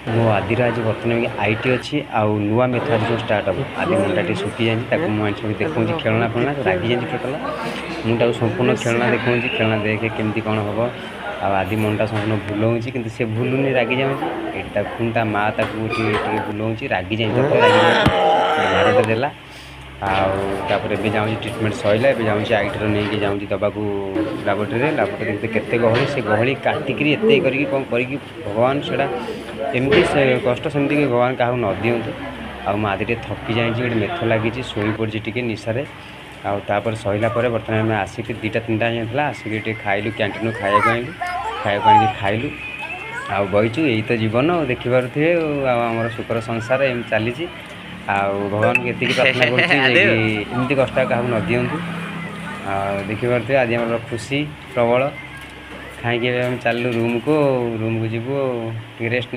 ମୋ ଆଦିର ଆଜି ବର୍ତ୍ତମାନ IT ଅଛି ଆଉ ନୂଆ ମେଥଡ଼ ଆଜି ସବୁ ଷ୍ଟାର୍ଟ ହେବ। ଆଦି ମୁଣ୍ଡଟା ଟିକେ ଶୁଖିଯାଇଛି, ତାକୁ ମୁଁ ଆଣି ସବୁ ଦେଖାଉଛି ଖେଳଣା ଫେଳଣା। ରାଗି ଯାଇଛି ଟୋଟାଲ। ମୁଁ ତାକୁ ସମ୍ପୂର୍ଣ୍ଣ ଖେଳଣା ଦେଖାଉଛି, ଖେଳଣା ଦେଖେ କେମିତି କ'ଣ ହେବ। ଆଉ ଆଦି ମନଟା ସମ୍ପୂର୍ଣ୍ଣ ଭୁଲଉଛି, କିନ୍ତୁ ସେ ଭୁଲୁନି, ରାଗି ଯାଉଛି। ଏଠି ତାକୁ ପୁଣି ତା ମା ତାକୁ ଏଠି ଟିକେ ବୁଲଉଛି। ରାଗି ଯାଇଛି, ତଥାପି ରାଗି ଯାଉଛି, ମାଡ଼ଟେ ଦେଲା। ଆଉ ତାପରେ ଏବେ ଯାଉଛି, ଟ୍ରିଟମେଣ୍ଟ ସରିଲା, ଏବେ ଯାଉଛି ଆଇଟିର ନେଇକି ଯାଉଛି ଦେବାକୁ ଲାବୋରେଟୋରୀରେ। ଲାବୋରେଟୋରୀ କେତେ ଗହଳି, ସେ ଗହଳି କାଟିକିରି ଏତେ କରିକି କ'ଣ କରିକି ଭଗବାନ, ସେଇଟା ଏମିତି ସେ କଷ୍ଟ ସେମିତି ଭଗବାନ କାହାକୁ ନ ଦିଅନ୍ତୁ। ଆଉ ମୋ ଆଦି ଟିକେ ଥକି ଯାଇଛି, ଗୋଟେ ମେଥ ଲାଗିଛି, ଶୋଇପଡ଼ିଛି ଟିକେ ନିଶାରେ। ଆଉ ତାପରେ ସରିଲା ପରେ ବର୍ତ୍ତମାନ ଆମେ ଆସିକି 2ଟା 3ଟା ହେଇଯାଇଥିଲା, ଆସିକି ଟିକେ ଖାଇଲୁ, କ୍ୟାଣ୍ଟିନ୍ରୁ ଖାଇବାକୁ ଆଣିଲୁ, ଖାଇବାକୁ ଆଣିକି ଖାଇଲୁ ଆଉ ବଇଛୁ। ଏଇ ତ ଜୀବନ ଆଉ, ଦେଖିପାରୁଥିବେ। ଆଉ ଆମର ସୁଖର ସଂସାର ଏମିତି ଚାଲିଛି। ଆଉ ଭଗବାନଙ୍କୁ ଏତିକି ପ୍ରାର୍ଥନା କରୁଛି ଯେ କି ଏମିତି କଷ୍ଟ କାହାକୁ ନ ଦିଅନ୍ତୁ। ଆଉ ଦେଖିପାରୁଥିବେ, ଆଜି ଆମର ଖୁସି ପ୍ରବଳ। ଖାଇକି ଏବେ ଆମେ ଚାଲିଲୁ ରୁମ୍କୁ, ରୁମ୍କୁ ଯିବୁ ଟିକେ ରେଷ୍ଟ।